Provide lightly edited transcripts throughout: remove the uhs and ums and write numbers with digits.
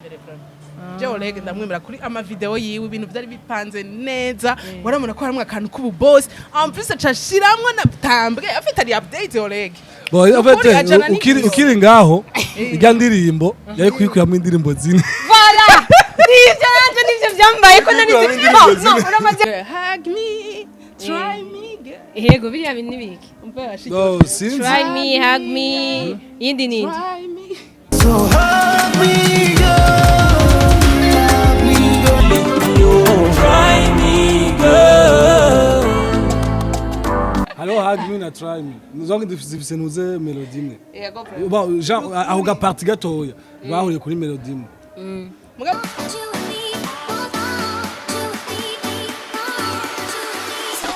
Mbere vraiment, je Oleg ndamwemera kuri ama video yiwe, ibintu byari bipanze neza, warabona ko harimwo akantu k'ububosi. En plus aca ashiramwo na tambwe afite, ari update Oleg. Bon, en fait, Ukuri ajana ukiri n'ingeso. Ukiri ngaho, irya ndirimbo yari kuyikuyamo indirimbo zine. Voilà, nivyo nanje nivyo vyambaye ko nari Indirimbo nzi. No, zine. no, uramaze. Hug me, try me, girl. Yego, biriya bintu nibiki? Umva yashiki. No, sinzi. Try me, hug me, yindi nindi. Try me. So hug me, girl. Hug me, girl. Try me, girl. Hariho Hug Me na Try Me, donc zifise nuze melody imwe. Yego vraiment. Bon, genre aho gaparti gatoya bahuriye kuri melody imwe. Mugabo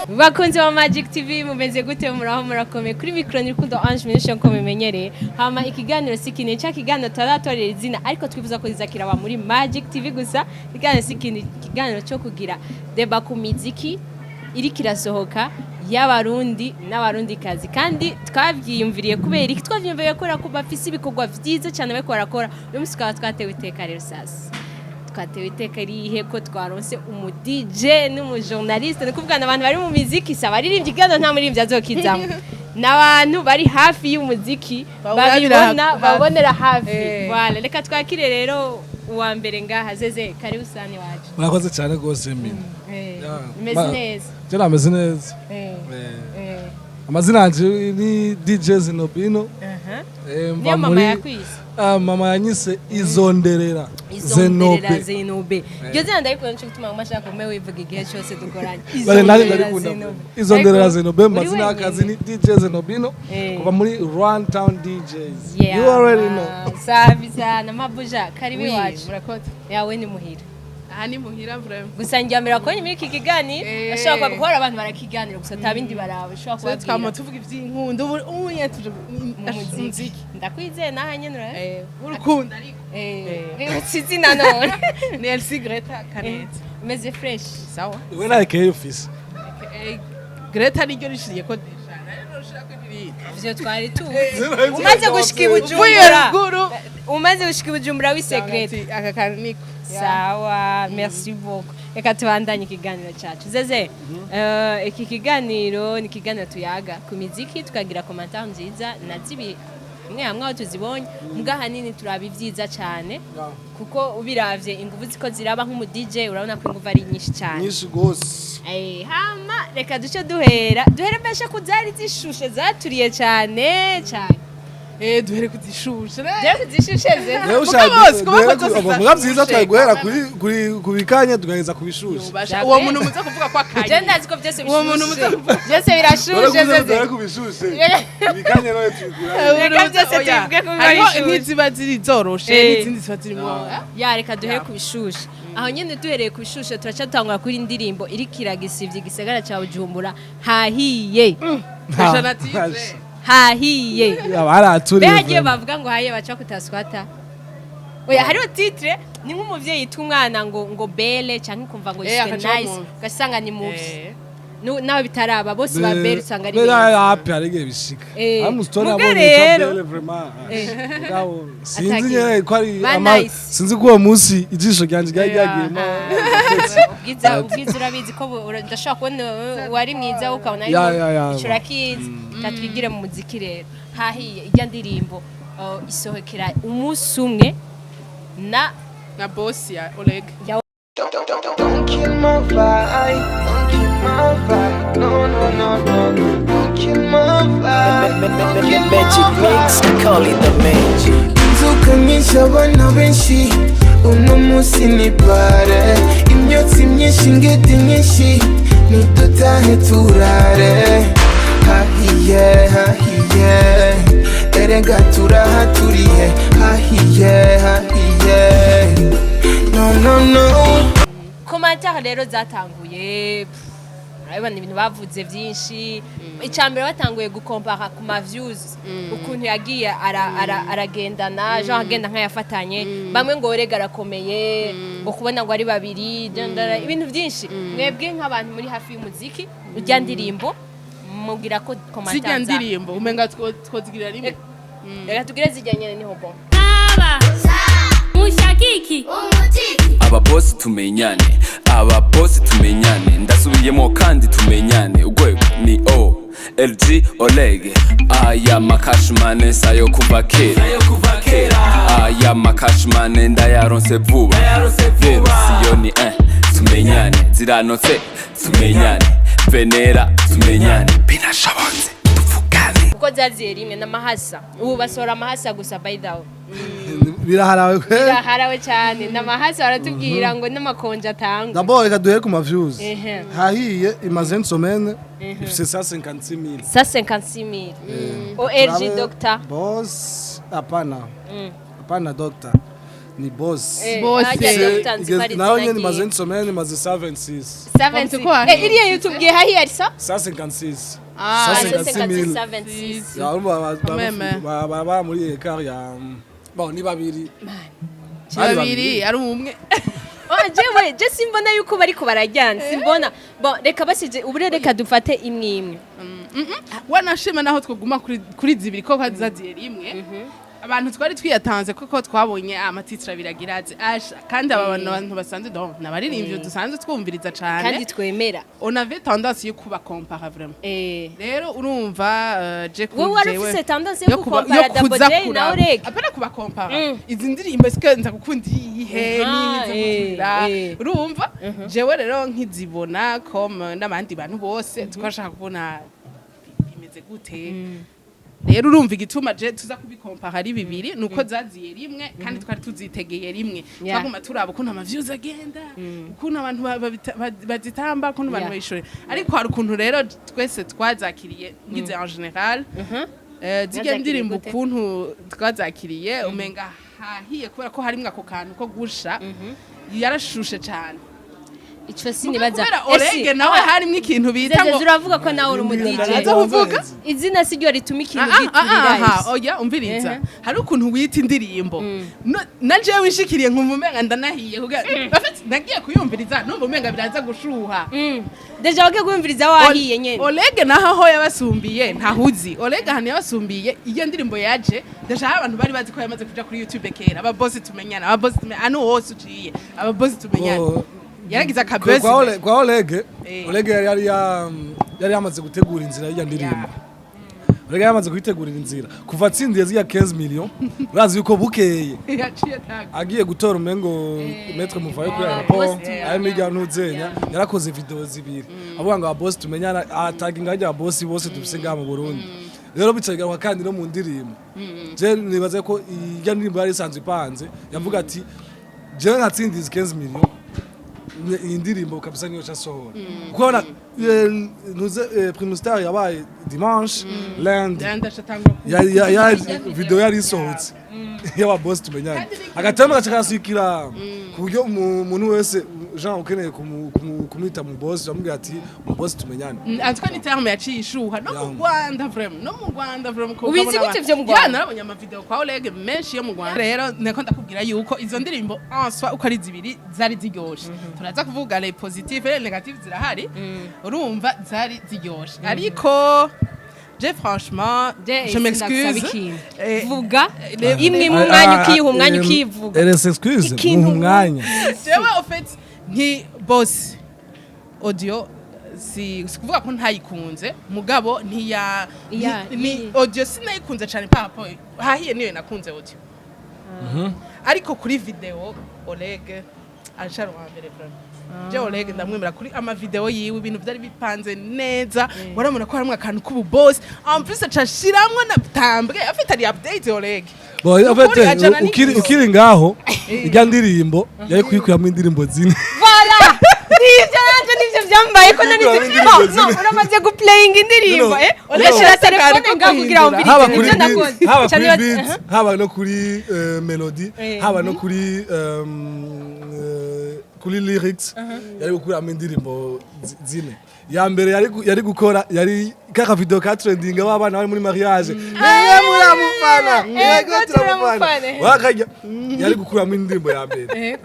Bakunzi ba Magic TV, mumeze gute? Muraho, murakomeye? Kuri micro ni Rukundo Ange Menisha, nko mumenyereye. Hama ikiganiro si kinini, cya kiganiro tutaratorera izina, ariko twifuza ko zizakiraba muri Magic TV gusa. Ikiganiro si kinini, ikiganiro cyo kugira débat ku miziki iriko irasohoka y'Abarundi n'Abarundikazi. Kandi twavyiyumviriye kubera iki? Twavyiyumviriye kubera ko bafise ibikorwa vyiza cyane bariko barakora. Uyu munsi tukaba twatewe iteka rero. Sasa twatewe iteka rihe ko twaronse umu DJ n'umujournaliste? Ni kuvuga abantu bari mu miziki, si abaririmbyi. Ikiganiro nta muririmbyi azokizamo, n'abantu bari hafi y'umuziki. Bawurabira babibona hafi. Babonera hafi. Eh. Voilà, reka twakire rero uwa mbere ngaha, Zeze. Karibu sana iwacu. Murakoze cyane rwose, mina. Yeah. Imeze neza? Je nameze neza. Eh. Amazina yanje ni DJ Zenobino. Mva Niyo mama muri yakwise? Ah, mama yanyise Izonderera. Izonderera. Zenobe. Zenobe, iryo zina ndayikunda, nico gituma nguma nshaka kume wivuga igihe cyose dukoranye. Bale nani Izonderera ndabikunda. Zenobe. Izonderera Ariko Zenobe, uri mazina y'akazi wenyine. ni DJ Zenobino kuva muri Run Town DJs. Yeah. You already know. Safi sana. Mabuja, karibu Oui, iwacu. murakoze. Yawe ni muhira. Aha ni muhira vraiment. Gusa njya mbere wakubonye muri iki kiganiro, ashobora kuba hari abantu barakiganira gusa ata bindi baraba ushobora Twe twama kubabwira. Tuvuga ivy'inkundo ubu unye tuje Mu muziki. Muziki. Ndakwizeye naha nyene Eh, urukundo ariko. Wibutse izina none. Ni Elsie Greta Kaneza. Umeze fresh? Sawa. We na AKA ufise? Greta niryo rishiriye ko déjà rero rushaka n'irindi. Ivyo twari tuzi umaze gushika i Uvuye Bujumbura. Ruguru. Umaze gushika i Bujumbura wise Greta. Ati, aka kantu niko. Sawa, merci beaucoup. Reka tubandanye ikiganiro cyacu. Zeze, iki kiganiro ni ikiganiro tuyaga ku miziki, tukagira commentaire nziza na zibi hamwe hamwe aho tuzibonye, mbwa ahanini turaba ibyiza cyane, kuko ubiravye ingufu ziko ziraba nk'umu DJ, urabona ko ingufu ari nyinshi cyane. Nyinshi gose. Hama reka duce duhera duhere mbeshe ku zari zishushe, zaturiye cyane cyane. Eh, duhere kuzishushe. Duhere kuzishushe, Zeze. Rero Muga ushaka bose, kuba ko zose muga vyiza zashushe. twari guhera kuri kubikanya tugaheza kubishushe. Ubasha uwo muntu muze kuvuga ko Je akanye. ndazi ko byose Uwo muntu bishushe. muze Byose birashushe, Zeze. Duhere kubishushe, ibikanya nawe tubigura. Reka byose Oya, tubivuge ko biba hariho bishushe. n'iziba ziri zoroshe n'izindi ziba zirimo. Ya, reka duhere ku bishushe. Aho nyine duhereye ku bishushe, turaca dutangura kuri indirimbo iriko iragisivya igisagara ca Bujumbura, Hahiye. Deja titre. Hahiye. Baraturiye. Be hagiye bavuga ngo hahiye, baca kutaswata. Oya, hariho titre ni nk'umuvyeyi yita umwana ngo belle, canke kumva ngo Eh, c'est akaca nice, wumva. ugasanga ni mubi. Eh. Nawe bitaraba bose ba belle usanga ari belle. beza. Api hari igihe bishika. Eh. Hari umusitari Muga abonye yitwa rero. Belle vraiment. Mugabo sinzi Ataki. nyene ko ari Ba ama nice. Sinzi ko uwo munsi ijisho ryanje ryari ryagiyemo. Ubwiza urabizi ko ndashobora kubona wari mwiza, ukabona ari Ya, mubi. ya, ya. Ico urakizi. Reka twigire mu muziki rero. Hahiye, ijya ndirimbo isohokera umunsi umwe na Na boss ya Oleg. Don't kill my vibe, don't kill my vibe. No, no, no, no. Don't kill my vibe, don't kill my Magic vibe. mix, call it the magic. Inzoka nyinshi, abana benshi, uno munsi ni pare, imyotsi myinshi, ingedi nyinshi, nidutahe turare. Hahiye, hahiye, erega turahaturiye. Hahiye, hahiye, no, no, no. Commentaire rero zatanguye, pff, urabibona ibintu bavuze byinshi. Icya mbere batanguye gukompara ku ma views, ukuntu yagiye aragendana, genre agenda nk'ayafatanye. Bamwe ngo orega arakomeye, ngo kubona ngo ari babiri, dandara, ibintu byinshi. Mwebwe nk'abantu muri hafi y'umuziki, ujya ndirimbo mubwira ko Zijya commentaire ndirimbo umenga twozigirira rimwe. Reka tugire zijya nyene, niho bon. Saba. Mushakiki. Ababosi tumenyane, ababosi tumenyane, ndasubiyemo kandi tumenyane. Urwego ni O LG Oleg. Aya makashimane sayo kuva kera, aya makashimane ndayaronse vuba. Rero siyoni tumenyane, ziranotse tumenyane, venera tumenyane, binashobotse tuvugane. Kuko zaziye rimwe n'amahasa, ubu basohora amahasa gusa, by the way. Biraharawe kwe. Biraharawe cyane n'amahasa, baratubwira ngo n'amakonje atangwa. D'abord reka duhere ku ma views. Hahiye imaze une semaine, ifise 156 000. 156 000, OLG. Turabe. Doctor. Boss, hapana, hapana, doctor ni boss. Boss. Hajya doctor nzi ko ari Nawe izina nyene imaze ryiwe. une semaine, imaze 126. 76. Ko hahiye. Iriya yutubwiye hahiye ari sa 156. Ah, 156 000. 76. Ya, urumva Quand même. ba muri écart ya, bon, ni babiri. Bari. Babiri ari umwe. Oh, jewe je simbona yuko bariko barajyana, simbona. Bon, reka basije ubure, reka dufate imwe imwe. Wanashima naho twoguma kuri zibiri ko zaziye rimwe, abantu twari twiyatanze kuko twabonye ama titres abiri agira azi asha, kandi aba bantu basanzwe, donc n'abaririmbyi dusanzwe twumviriza kandi cane, twemera. On avait tendance yo kubakompara vraiment. Rero urumva je kuri Wowe wari jewe ufise tendance yo gukompara yo kuza Double J na kuraba. Oreg. Apana kubakompara, izi ndirimbo eske nza gukunda iyihe, niyi nza gukunda? Urumva jewe rero nkizibona comme n'abandi bantu bose twashaka kubona bimeze gute. Rero urumva igituma je tuza kubikompara ari bibiri nuko zaziye rimwe kandi twari tuzitegeye rimwe. Twaguma turaba ukuntu ama views agenda, ukuntu abantu bazitamba, ukuntu abantu bayishore. Ariko hari ukuntu rero twese twazakiriye, ngize en général zirya Mwazakiriye ndirimbo, gute? Ukuntu twazakiriye, umenga hahiye kubera ko harimwo ako kantu ko gusha, yarashushe cane. Ico sinibaza. Kubera Orege nawe harimwo ikintu bita ngo Zeze, uravuga ko nawe uri umu DJ. Ndaza kuvuga. Izina si ryo rituma ikintu Ah, ah, giturira. ah, ah, oya, umviriza, hari ukuntu wita indirimbo. Na jewe nshikiriye nkumva umenga ndanahiye kugira. En fait, nagiye kuyumviriza numva umenga biraza gushuha. Déjà wagiye kumviriza wahiye nyene. Olege naho aho yabasumbiye ntahuzi. Olege ahantu yabasumbiye, iyo ndirimbo yaje déjà abantu bari bazi ko yamaze kuja kuri YouTube kera. Ababosi tumenyana, ababosi tumenyana, anu hose uciye ababosi tumenyana. Oh. Yaragize akabezi. Kwa Olege, Olege yari yamaze gutegura inzira y'irya ndirimbo. Olege yamaze kuyitegurira inzira kuva atsindiye zirya 15 millions. Urazi yuko bukeye yaciye tag. Agiye gutora umengo Maître Muvayo kuri aéroport, ari mirya ntuzenya yarakoze video zibiri avuga ngo ababosi tumenyana, ataginga harya ababosi bose dufise ngaha mu Burundi. Rero bica bigaruka kandi no mu ndirimbo. Je nibaza ko irya ndirimbo yari isanzwe ipanze, yavuga ati jewe nkatsindiye izi 15 millions, iyi ndirimbo kabisa niyo casohora, kuko na nuze Primustar yabaye dimanche, lundi Ndashatangura. ya video yari isohotse y'ababosi tumenyane, agatema gaca karaswikira ku buryo umuntu wese Jean ukeneye kumwita mu boss bamubwira ati mu boss tumenyane. En tout cas ni terme yaciye ishuha no mu Rwanda, vraiment, no mu Rwanda vraiment ko Ubizi ukabona gute vyo mu Rwanda? Ya, narabonye ama video kwa Oleg menshi yo mu Rwanda. Rero nako ndakubwira yuko izo ndirimbo en soi uko ari zibiri zari ziryoshe. Turaza kuvuga les positives et les négatives zirahari. Urumva zari ziryoshe, ariko je franchement je m'excuse. Vuga imwe mu mwanya ukiyiha umwanya ukivuga. RS excuse. Ikintu mu mwanya. Jewe au fait nti boss audio si kuvuga ko ntayikunze, mugabo ntiya ni audio sinayikunze cyane par rapport hahiye, niyo nakunze audio, ariko kuri video Oleg arashara uwa mbere vraiment. Je Oleg ndamwemera kuri ama video yiwe, ibintu byari bipanze neza, warabona ko harimwo akantu k'ububoss, en plus acashiramwo na tambwe afite ari update Oleg. Bon, en fait, Nukuri ajana ukiri n'ingeso. ukiri ngaho, irya ndirimbo yari kuyikuramwo indirimbo zine. Voilà, nivyo nanje nivyo vyambaye ko nari Indirimbo no zine. no uramaze guplayinga indirimbo No, ugashira no. telefone ngaho kugira Haba Haba wumvirize kuri nivyo beat, nakoze. haba Ca kuri nibaza- beat, haba no kuri melody, haba no kuri kuri lyrics, yari gukuramo indirimbo zine. Ya mbere yari gukora yari kaka video ka trending w'abana bari muri mariage, niye muramufana, Yego, yego turamufana. turamufana. Wakajya yari gukuramo indirimbo ya mbere.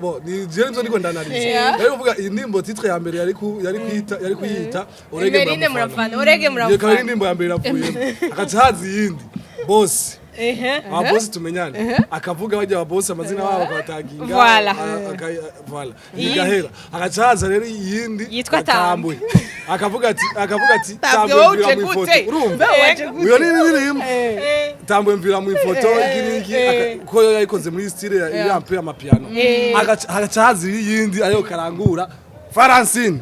Bo ni je nzo ndiko ndanaliza, yari kuvuga iyi ndirimbo titre ya mbere yari kuyita yari kuyita Orege Emeline muramufana. murafana, Orege Iyo ikaba ari muramufana. indirimbo ya mbere iravuyemo, hagaca haza iyindi boss. Ababosi tumenyane, akavuga bajya ababosi amazina babo, akabataginga. Voilà. Voilà, igahera, agaca haza rero iyindi Yitwa Tambwe, akavuga ati Tambwe, Tambwe wowe mvira uje mu ifoto. gute? Urumva, Mbe waje gute? iyo ni indirimbo Tambwe mvira mu ifoto, iki n'iki, kuko yo yayikoze muri style ya ya mpira amapiano. Agaca haza iyindi ariyo karangura Francine,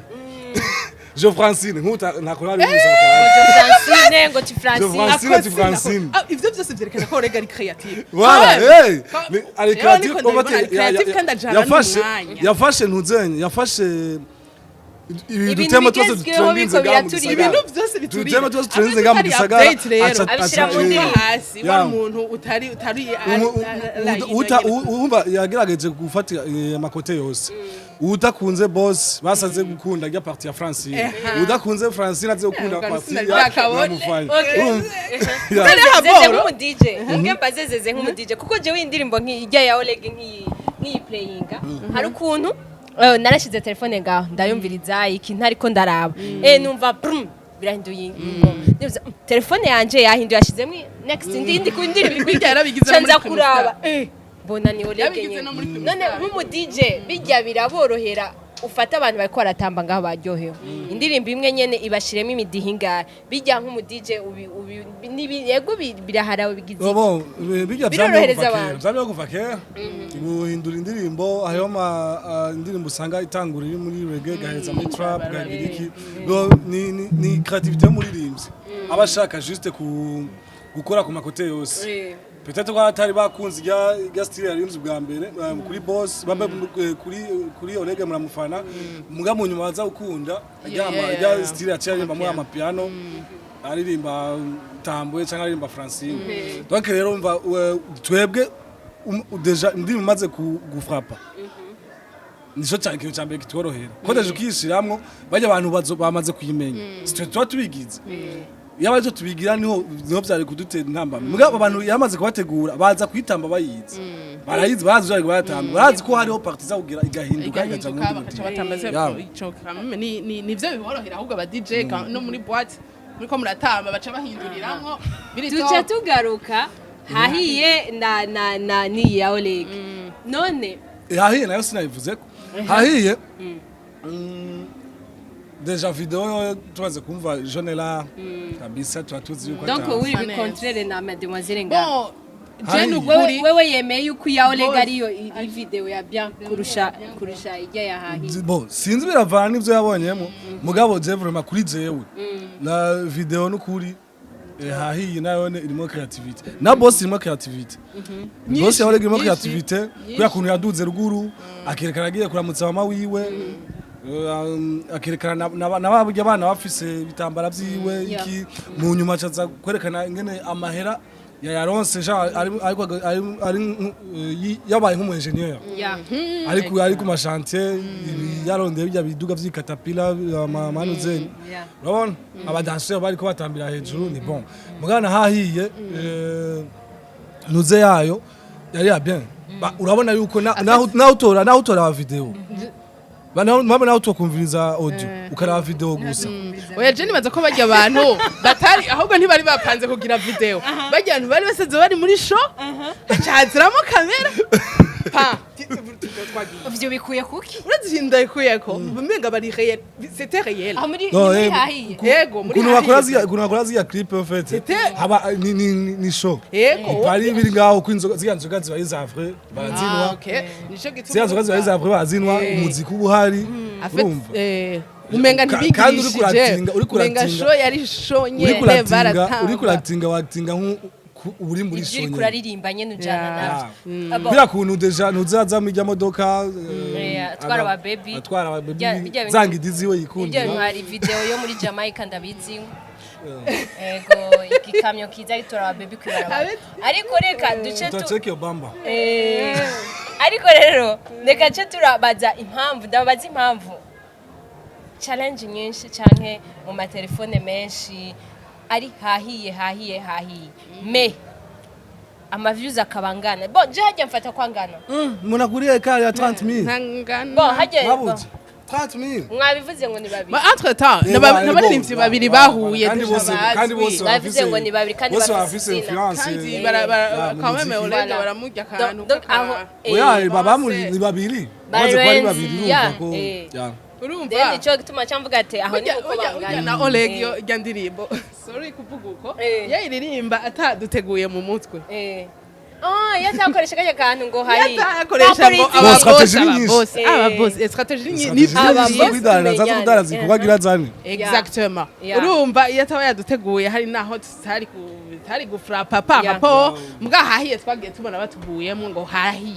je Francine nkuta ntakora ari muri. Francine ngo ti Je Francine. Francine ati Francine. Ah, ivyo byose vyerekana ko Oleg ari creative. Voilà, hey! Ari Rero creative, niko ndabibona, obate- ari creative kandi ajana yafashe n'umwanya. Yafashe ntuzenye, yafashe Ibintu udutema twose bigezweho dutrendinze biko ngaha mu biraturira. gisagara. Ibintu byose biturira. Udutema twose turenze ngaha mu gisagara. Abishyira mu ndirimbo. Hasi Ya. wari umuntu utari Umva, yagerageje gufata amakote yose. Udakunze boss basaze gukunda rya partie ya Francine, udakunze Francine aze gukunda partie ya Akabone. Mufanya. Okay. Urumva? Zeze Boro. nk'umu DJ, ubwe mbaze Zeze nk'umu DJ, kuko jewe indirimbo nk'ijya ya Oleg nk'iyi playinga, hari ukuntu narashize telefone ngaho ndayumviriza iki ntariko ndaraba, numva brum birahinduye ingoma. Ndibuza, telefone yanje yahinduye, yashizemo next indi ku ndirimbo. Bijya yarabigize no muri Nza kuraba, Primustar. mbona ni Oleg Yabigize nyene. no muri None Primustar. nk'umu DJ bijya biraborohera ufata abantu bariko baratamba ngaho baryohewe, indirimbo imwe nyene ibashiremo imidiho ingahe? Bijya nk'umu DJ yego biraharawe bigize iki? Bon, bijya Birorohereza vyamyeho kuva kera. abantu. Vyamyeho kuva kera guhindura indirimbo. Hariho indirimbo usanga itangura iri muri reggae, igaheza muri trap, igagira iki. Bon, ni creativité y'umuririmbyi, aba ashaka juste ku gukora ku makote yose. Peut-être ko atari bakunze irya style yaririmbye bwa mbere kuri boss bambe, kuri Oleg muramufana, muga mu nyuma baza gukunda irya style yaciye aririmba muri amapiano, aririmba Tambwe cyangwa aririmba Francine. Donc rero umva, twebwe déjà indirimbo imaze gufrapa, nico cyane ikintu cya mbere kitworohera, ko déjà ukishiramwo bajya abantu bamaze kuyimenya, si twe tuba tubigize. Iyo abaje tubigira niho byari kudutera intambamyi. Mugabo abantu yamaze kubategura, baza kuyitamba bayizi, barayizi, barazi ivyo bariko baratamba, barazi ko hariho partie iza kugira igahinduka, igaja mu Igahinduka, wundi bakaca mudiho. batamba se. Ico kameme nivyo biborohera ahubwo aba DJ no muri boîte muriko muratamba baca bahinduriramwo biri Duca top. tugaruka hahiye na niyi ya Oleg none. Hahiye nayo sinayivuze ko hahiye. Déjà video yo tumaze kumva Jonela kabisa, tuba tuzi yuko Donc wowe uri Neza. contraire na mademoiselle ngaho. Bon, je Hahiye. nukuri Wewe yemeye yuko iya Oleg Boss. ariyo video ya bien kurusha ijya ya hahiye? Bon, sinzi, biravana n'ivyo yabonyemo. Mugabo je vraiment kuri jewe na video nukuri, hahiye nayo irimo creativity, na boss irimo creativity, boss yawe irimo Nyinshi, creativity kubera kuntu yaduze ruguru, akerekana agiye kuramutsa mama wiwe, akerekana na babujya abana bafise ibitambara vyiwe iki. Mu nyuma acaza kwerekana ingene amahera yayaronse, Jean ariko ari yabaye nk'umu engineer, ari ku ma chantier, yarondeye bijya biduga vy'ikatapila amanuze. Urabona abadanseur bariko batambira hejuru, ni bon. Mugana hahiye, nuze yayo yari ya bien. Urabona yuko naho utora video, mama, naho utokumviriza audio ukaraba video gusa. Oya, je nibaza ko barya abantu batari, ahubwo ntibari bapanze kugira video. Barya abantu bari basaze bari muri show, hacaziramo kamera pa twagiye. Ivyo bikuye kuki? Urazi ndayikuyeko, umenga bari réel, c'était réel. Aho muri No, ni muri hahiye? Yego, muri ukuntu bakora hahiye. ziriya, ukuntu bakora ziriya clip en fait, haba ni show. Bari biri ngaho ko inzoga, ziriya nzoga ziba ari za vrai, barazinwa. Ah, okay, nico gituma. Ziriya nzoga ziba ari za vrai, barazinwa, umuziki uba uhari. En fait, Urumva, umenga kandi uriko ntibigirishije. uriko Umenga uratinga. show yari show Uriko nyene, uratinga, baratamba. uriko uratinga, watinga uri muri Ivyo show uriko nyene. uraririmba nyene ujana navyo. Abo- Biriya kuntu déjà ntuzaza muri ijya modoka, atwara aba baby. Atwara aba baby. Bijya bintu- Zanga idizi we Ibyo yikundira. bintu, hari video yo muri Jamaica ndabizi. Ego, igikamyo kiza gitora aba baby kwibarabara. Ariko reka duce tu Tutacheke Obama. Ariko rero reka ce turabaza impamvu, ndababaza impamvu challenge nyinshi canke mu matelefone menshi ari hahiye, hahiye, hahiye, me ama views akaba angana. Bon, je hajya mfata ko angana. Umuntu akuriye kari ya 30,000. Ntangana. Bon, hajya Mabuze. 30 000. Mwabivuze ngo ni babiri. Ba entre temps n'abaririmbyi babiri bahuye kandi déjà bose kandi bose bazwi. Bavuze ngo ni babiri kandi bose bafise bafise izina. influence. Kandi Mu quand même muziki. Oleg Voilà. baramurya akantu Donc aho Oya, babamu ni babiri, bamaze kuba ari Barenze, babiri, ya, urumva ko ya. Urumva Then nico gituma camvuga ati aho ni Urya- uko urya bangana. na Oleg yo irya ndirimbo, sorry kuvuga uko, yayiririmba ataduteguye mu mutwe. Ah, iyo atakoresha kajya kantu ngo hari Yatakoresha ngo Bo, ababosi strategy ni nyinshi. ababosi ababosi, strategy ni Strategy Aba zo boss kwidandaza, zo tumenyane. kudandaza ibikorwa agira azane. Exactement. Yeah. Urumva iyo ataba yaduteguye, hari naho tutari gufrapa pa rapport mbwa hahiye, twagiye tubona batuguyemo ngo hahiye.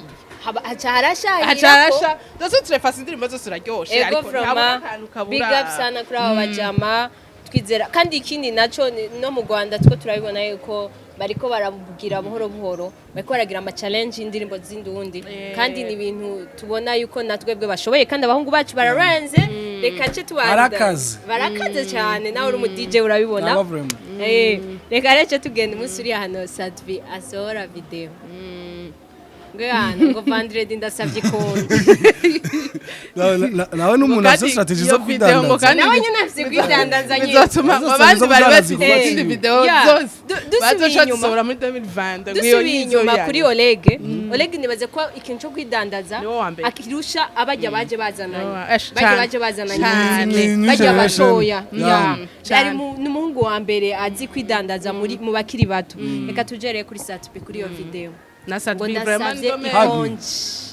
Haca harashahira. Hacarasha dose turefasa, indirimbo zose uraryoshe, Ego. ariko ntabura Froma akantu kabura. big up sana kuri aba bajama. Twizera kandi ikindi naco no mu Rwanda two turabibona yuko bariko barabwira buhoro buhoro, bariko baragira ama challenge y'indirimbo z'indundi, kandi ni ibintu tubona yuko natwebwe bashoboye, kandi abahungu bacu bararenze. Reka nce tubanza. Barakaze. Barakaze cyane, nawe uri umu DJ urabibona. Naba vraiment. Reka rero tugenda umunsi uri hano Sat-B asohora video ngo hano ngo vendredi ndasabye ikonje. Nawe n'umuntu Kandi afite strategy iyo zo video ngo kwidandaza. kandi Nawe nyine afite kwidandaza nyine. Bizotuma Zo abandi zo bari kudandaza bafite ibikorwa izindi cyiwe. video zose Dusubiye bazoca inyuma. zisohora muri 2020 ngo iyo Dusubiye nizo inyuma yanyu. Kuri Oleg, Oleg nibaze ko ikintu cyo kwidandaza Niwe wa mbere. akirusha abajya baje bazananye, bajya Cane. baje bazananye Cane. umuziki, New bajya generation. batoya. Yeah. Cane. Ari n'umuhungu wa mbere azi kwidandaza muri mu bakiri bato. Reka tujereye kuri Sat-B, kuri iyo video Na ngo Sat-B vraiment ndasavye ndome. ikonji.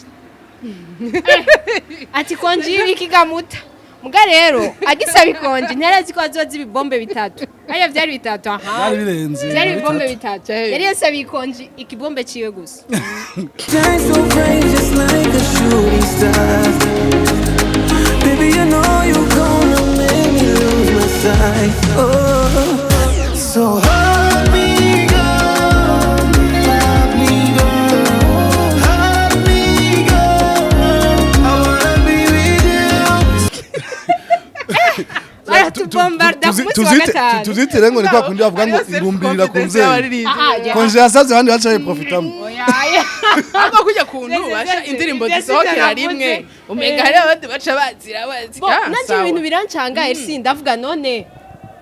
Ati konji y'ibiki gamuta? Muga rero agisaba ikonji ntiyari ko azoza ibibombe bitatu, hariya byari bitatu, aha. Byari birenze. Byari ibibombe bitatu. Cyari. Yari yasabiye ikonji ikibombe ciwe gusa. Shine so bright, just like a shooting star. Baby, you know you gonna make me lose my sight. Oh, so hold me, girl, hold me, girl, hold me, girl. I wanna be with you. Baratubombarda ku munsi wa gatanu. Tuzitire ngo ni kwa kundi bavuga ngo Hariho irumbirira ku self-confidence mvyeyi. y'abaririmbyi. Ah, ah, Konje yasavye, abandi baca bayiprofitamo. Oya, oya. Ahubwo kujya kuntu Ndetse, basha ndetse, indirimbo ndetse zisohokera naravuze. rimwe, umenga hari abandi baca bazira bazi. Bo, Ah, nanje sawa. ibintu birancanga esi, ndavuga none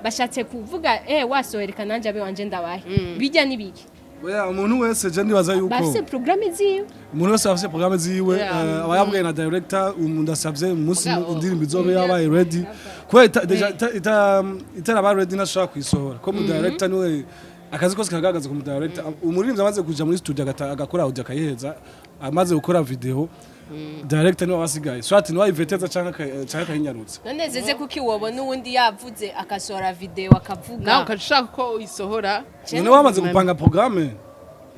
bashatse kuvuga wasohereka nanje abe wanje ndabahe bijya n'ibiki? Oya, umuntu wese je ndibaza yuko Bafise programme ziwe. Umuntu wese afise programme ziwe. Aba yabwiye na director umuntu ndasavye umunsi Mugabo. indirimbo izobe yabaye ready, kubera déjà itaraba ready ntashobora kuyisohora, ko mu director niwe akazi kose kagaragaza ku mu director. Umuririmbyi amaze kuja muri studio, agakora audio, akayiheza, amaze gukora video, director niwe wasigaye, soit niwe ayiveteza canke akayinyarutsa. None zeze kuki wobona uwundi yavuze akasohora video akavuga? Nawe ukaca ushaka ko uyisohora. None wamaze gupanga programme.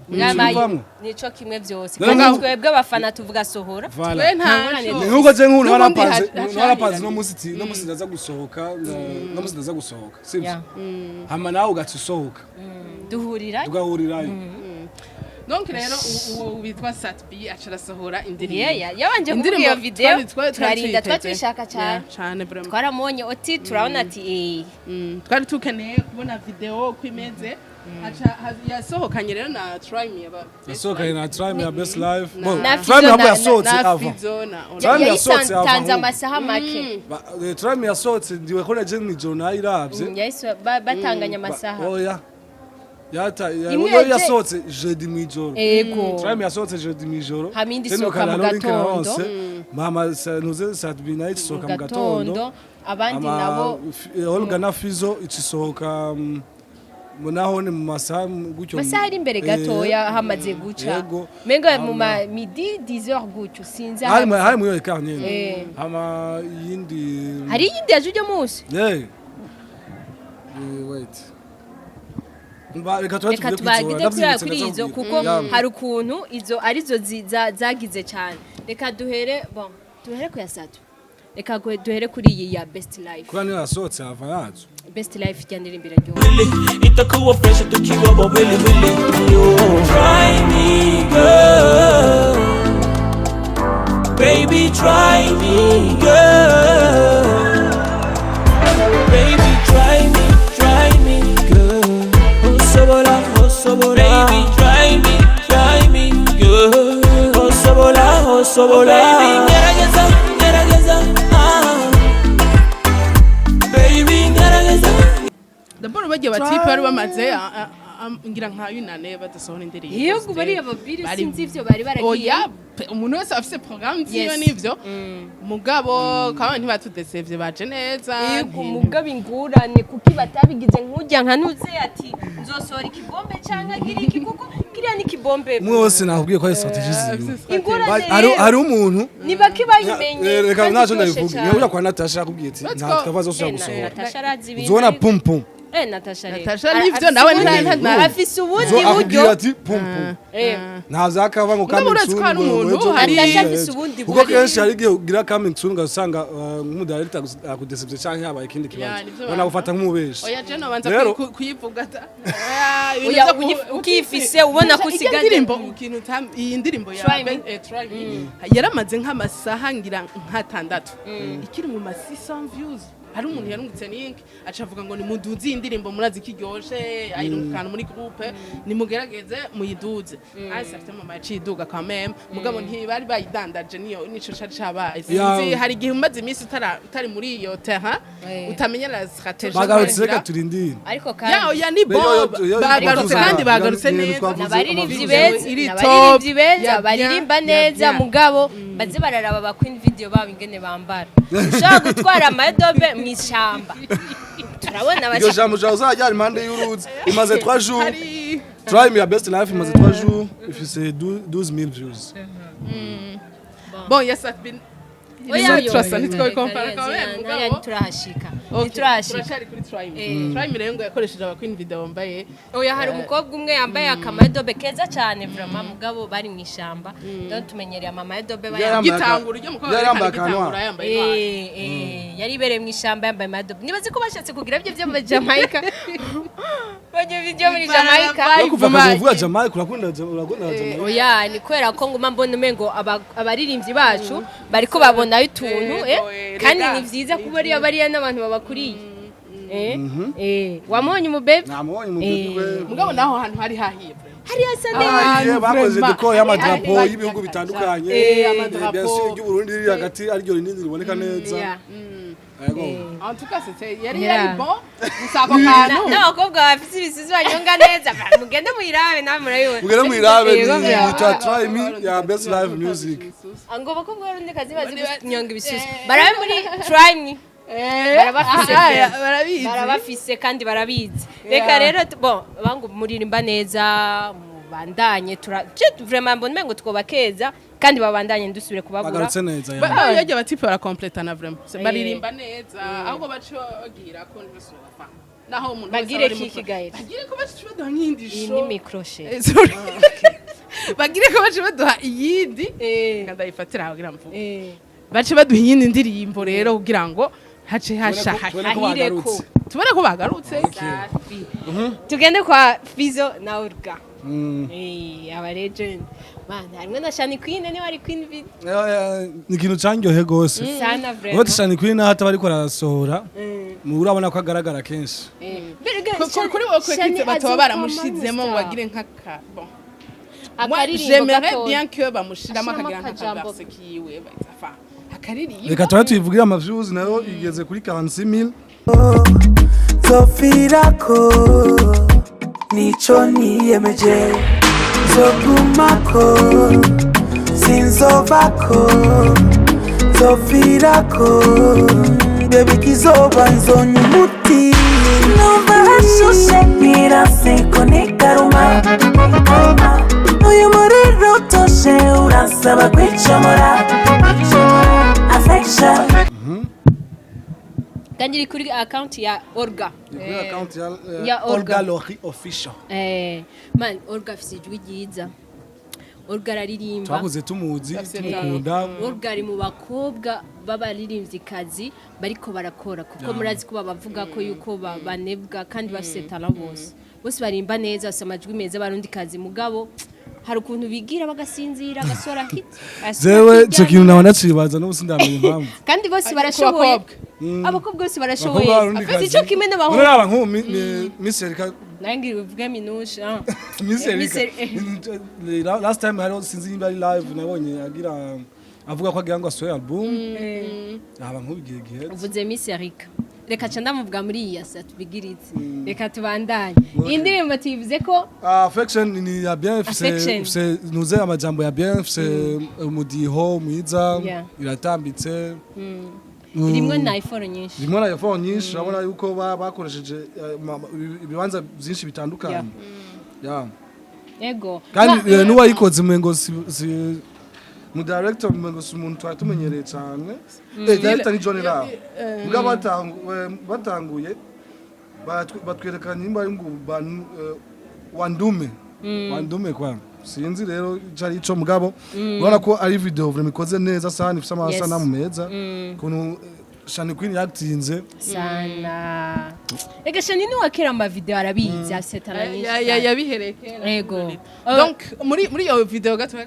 Mwabaye Tubivamwo. nico kimwe byose. None Kandi twebwe abafana tuvuga sohora. Voilà. Twe ntaco. Ni nkuko je nk'ubu N'ubundi narapanze narapanze no munsi ti no munsi ndaza gusohoka, no munsi ndaza gusohoka, sivyo? Yeah. Hama nawe ugaca usohoka. Duhurira. Tugahurirayo. Donc rero uwo witwa Sat-B aca arasohora indirimbo. Yeah, yabanje kuvuga iyo video, turarinda, twari twari tubishaka cyane. Yeah, cyane vraiment. Twaramubonye oti turabona ati Twari tukeneye kubona video uko imeze. Aca yasohokanye rero na Try Me aba Yasohokanye na Try Me ya Best Life. Bon, Na Try Me Fizo ntabwo yasohotse na avant. Fizo na Try Me yasohotse avant. Yayitanze amasaha make. Try Me yasohotse ndiwe ko naje mw'ijoro nayiravye. Yahise batanganya amasaha. Oya. Yata Imwe yo yaje- yasohotse jeudi mw'ijoro. Ego. Try Me yasohotse jeudi mw'ijoro. Hama indi Je isohoka mu nuko na Link gatondo. naronse. Mama ntuze Sat-B nayo isohoka mu gatondo. Gatondo abandi Ama- nabo Olga na Fizo icisohoka naho ni mu masaha gutyo. Masaha ari imbere gatoya hamaze guca. Yego. Menga mu ma midi 10h gutyo, sinzi. Hari hari mu yo eka nyene. Hama yindi Hari iyindi yaje ujya munsi. Yeah. Wait. Reka tuba Reka tuvuge tubagide kuri kubera izo, kuri ndavyibutse. izo, kuko Yeah. hari ukuntu izo arizo zagize cyane. Reka duhere, bon, duhere ku ya Sat-B. Reka duhere kuri iyi ya Best Life. Kuba niyo yasohotse hava yazo. Best Life ijya ndirimbo iraryoha. Itakuwa fresh tukiwa wawili wili, yo. Try me, girl. Baby, try me, girl. Baby, try me, try me, girl. Osobola, osobola. Baby, try me, girl. Osobola, osobola. Baby, gerageza, gerageza, ah. D'abord bagiye batipe bari bamaze ngira nka yunane badasohora indirimbo. Iyo bariya babiri Bari- sinzi ivyo bari baragiye. Oya pe, umuntu wese afise programme ziwe. Nivyo, mugabo kandi ntibatudesevye, baje neza. Yego, mugabo ingurane kuki batabigize nk'ujya nka nuze ati nzosohora ikibombe canke agira iki, kuko kiriya ni ikibombe. Umwe wese nakubwiye ko ari stratégie ziwe. Ingurane Hari rero hari umuntu ni bake bayimenye. Reka Kandi naco iryoshe ndabivuga. cane. Nyabuja kwa Natasha yakubwiye ati Let's nta go. tukava zose gusohora. Natasha arazi ibintu. Uzobona pum pum. Natasha rero. Natasha nivyo, nawe Afise ubundi Zo akubwira buryo. ati pum pum. Nta vyakava ngo Mugabo coming uretse soon. ko hari ngo umuntu, ejo, Natasha ejo. afise ubundi Kuko buryo. kenshi hari igihe ugira coming soon ugasanga nk'umudirector akudesevye canke habaye ikindi kibazo. Nivyo. Ubona gufata nk'umubeshi. Oya, je nobanza Rero- kuyivuga oya, ibintu Oya, vyo ukifise ubona ko Ijya usigaje. ndirimbo ikintu iyi ndirimbo ya Try Me. Try Me yaramaze nk'amasaha ngira nk'atandatu ikiri mu ma 600 views. Hari umuntu yarungitse link aca avuga ngo nimuduze iyi ndirimbo, murazi ko iryoshe, ayirungikana muri groupe, nimugerageze muyiduze. Ah, certain moment yaciye iduga quand même, mugabo ntibari bayidandaje, niyo nico cari cabaye. Sinzi, hari igihe umaze iminsi utari muri iyo terrain, utamenya la stratégie. Bagarutse, reka turindire. Ariko Ya, kandi oya, ni Yo, bo yo, bagarutse kandi bagarutse neza. twavuze N'abaririmbyi amavuta. beza, Iri n'abaririmbyi top, beza ya baririmba bien, neza. ya bien. Mugabo baze bararaba ba queen video babo ingene bambara. Ushobora gutwara amadobe mu ishamba, turabona Iryo jambo ushobora uzajya impande y'uruzi, imaze 3 jours. Hari Try Me ya Best Life imaze 3 jours ifise 12,000 views. Bon, yes, I've been Oya, Izo turasa ntitwabikompara quand même, nariya mugabo. ntiturahashika. Okay, Ntiturahashika. turacari kuri Try Me. Try Me rero ngo yakoresheje aba queen video bambaye Oya, hari umukobwa umwe yambaye akamadobe keza cyane vraiment, mugabo bari mu ishamba. Donc tumenyereye amamadobe Yari bayambaye. yambaye gitangura ujya mukobwa Yari yambaye yerekana gitangura akanwa. yambaye intwaro. Yari ibereye mu ishamba yambaye amadobe. Nibaze ko bashatse kugira ibyo byo muri Jamaica, bajya ibyo muri Jamaica. No kuva kazi uvuga Jamaica, urakunda Jamaica. Oya, ni kubera ko nguma mbona umengo abaririmbyi bacu bariko babonayo utuntu. Yego, Kandi rega. ni vyiza kuba ariyo bariya n'abantu babakuriye. Wamubonye umubebe? Namubonye mu bebe we. Mugabo naho hantu hari hahiye vraiment. Hari hasa neza. Agiye bakoze Vraiment. décor y'amadarapo Hari- y'ibihugu bitandukanye. Amadarapo. Bien sûr, iry'Uburundi riri hagati ariryo rinini riboneka neza. Yego. En tout cas, c'était yari yari bon gusa ako kantu. N'abakobwa bafise ibisusu banyonga neza. Mugende muyirabe nawe murabibona. Mugere mwirabe Yego, ni bravo. yitwa Try Me ya Best Life Music. Ngo abakobwa b'abarundikazi bazi kunyonga ibisusu, barabe muri Try Me. Barabafise. Barabizi. Barabafise kandi barabizi. Reka rero bon, bangu muririmba neza, mubandanye. Tura je vraiment mbona umengo twobakeza kandi babandanye, ndusubire kubabura. Bagarutse neza ya. Ba batipe barakompletana vraiment. Baririmba neza, ahubwo baca bagira ko ntibasubira bafana naho umuntu wese Bagire aba ari kiki muto. gahe? Bagire ko baca baduha nk'iyindi Iyi show. ni micro. Sorry. Bagire ko baca baduha iyindi. Reka ndayifatira aho kugira mvuge. Bace baduha iyindi ndirimbo rero kugira ngo hace hasha. Tubone ko Ahireko. bagarutse. Tubone ko bagarutse. Tugende kwa Fizo na Olga. Aba legend man, harimwo na Shani Queen, niba ari Queen Video. Ni ikintu candyohe gose. Sana Ubu vraiment. Shani Queen naho ataba ariko arasohora, urabona ko agaragara kenshi. Kuri wowe kwekitse bataba baramushizemo ngo bagire nk'aka bon. Moi, Akaririmbo j'aimerais gatoya. bien que bamushiramo Ashiramo akagira akajambo. nk'akaverse kiwe, enfin akaririmbo. Reka tuba tuyivugire ama views nayo igeze kuri 46,000. Nzopfirako nico niyemeje, nzogumako sinzovako, nzopfirako baby, kizoba nzonya umuti. Numva hashushe nkiraseko nikaruma, uyu muriro utoshe uransaba kwicomora affection. Kandi iri kuri account ya Olga. Ni kuri account ya Ya Olga. Olga Lori Official. Man, Olga afise ijwi ryiza, Olga araririmba. Twakuze tumuzi, Afise tumukunda. Olga ari mu bakobwa b'abaririmvyikazi bariko barakora, kuko murazi ko babavuga ko yuko banebwa kandi bafise talent. Bose bose barimba neza, bafise amajwi meza, barundikazi, mugabo hari ukuntu bigira bagasinzira agasora hit agasora Jewe hirya. ico kintu nawe ndacibaza n'ubu sindamenya impamvu. Kandi bose barashoboye. Abakobwa. Abakobwa bose barashoboye. Abakobwa. Si cyo kimwe n'abahungu. Uraba nk'ubu Miss Erika. Nawe ngira uvuge Minusha, ah. Miss Miss Erika last time hariho, sinzi nimba ari live nabonye agira avuga ko agira ngo asohoye album, aba nk'ubu igihe giheze. Uvuze Miss Erika. Reka ca ndamuvuga muri iyi yasa tubigiritse. Reka tubandanye iyi ndirimbo, tuyivuze ko Affection ni ya bien, ifise Affection. ifise nuze amajambo ya bien, ifise umudiho mwiza, iratambitse. Irimwo na effort nyinshi. Rimwe na effort nyinshi, urabona yuko bakoresheje ibibanza byinshi bitandukanye. Yeah. Ego. Kandi n'uwayikoze umengo si mu director, umengo si umuntu twari tumenyereye cyane. Director ni John Raw. Mugabo batanguye batwereka nimba ari ngo wandume wandume kwa sinzi rero ico ari ico, mugabo urabona ko ari video vraiment ikoze neza sana, ifise amasanamu meza, ukuntu Shani Queen yatinze. Sana ega Shani ni wakera ama video arabizi, asetana nyinshi sana. Yabihereye kera. Ego. Donc muri iyo video gatoya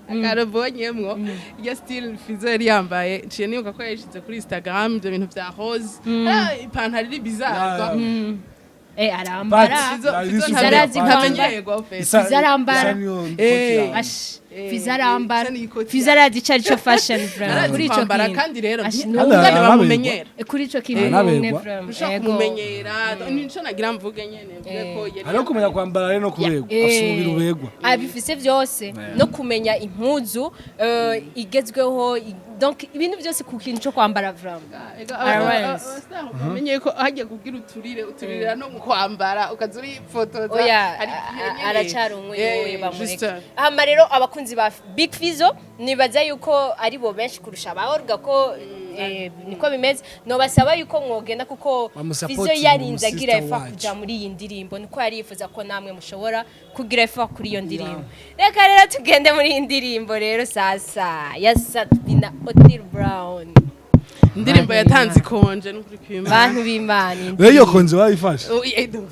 akarobonyemwo iyo style Fizo yari yambaye, nciye nibuka ko yayishize kuri Instagram, ibyo bintu vya rose. Ah, ipantaro iri bizarre quoi. Arambara. Fizo Fizo Fizo arazi kwambara. ntamenyerwa au fait. Fizo arambara. Isa niyo ikoti yawe. Ash, Fizo arambara. Isa n'ikoti. Fizo arazi ico arico fashion vraiment. Arazi Kuri ico kwambara kintu. kandi rero Ash, ntungane araberwa. bamumenyera. Kuri ico kintu Araberwa. numwe vraiment. Ushobora Ego. kumumenyera, nico nagira mvuge nyene, mvuge ko yari Hariho kumenya kwambara rero no kuberwa, afise umubiri uberwa. Abifise byose, no kumenya impuzu igezweho, donc ibintu byose ku kintu cyo kwambara vraiment. Ararenze. Bamenye ko hagiye kubwira uturire uturirira no mu kwambara ukaza urifotoza. Oya, hari igihe nyene. aracyari umwe bamureke. Juste. Hama rero abakunzi ba Big Fizzo nibaza yuko ari bo benshi kurusha abaorga ko niko bimeze, nobasaba yuko mwogenda kuko Bamusapotinga Fizzo yarinze agira umusista effort wacu. kuja muri iyi ndirimbo, niko yari yifuza ko namwe mushobora kugira effort kuri iyo ndirimbo. Reka rero tugende muri iyi ndirimbo rero sasa ya Sat-B na Otile Brown. Indirimbo yatanze ikonje n'ukuri kw'Imana. Bantu b'Imana, iyi Rero iyo ndirimbo. konje bayifashe. Oh,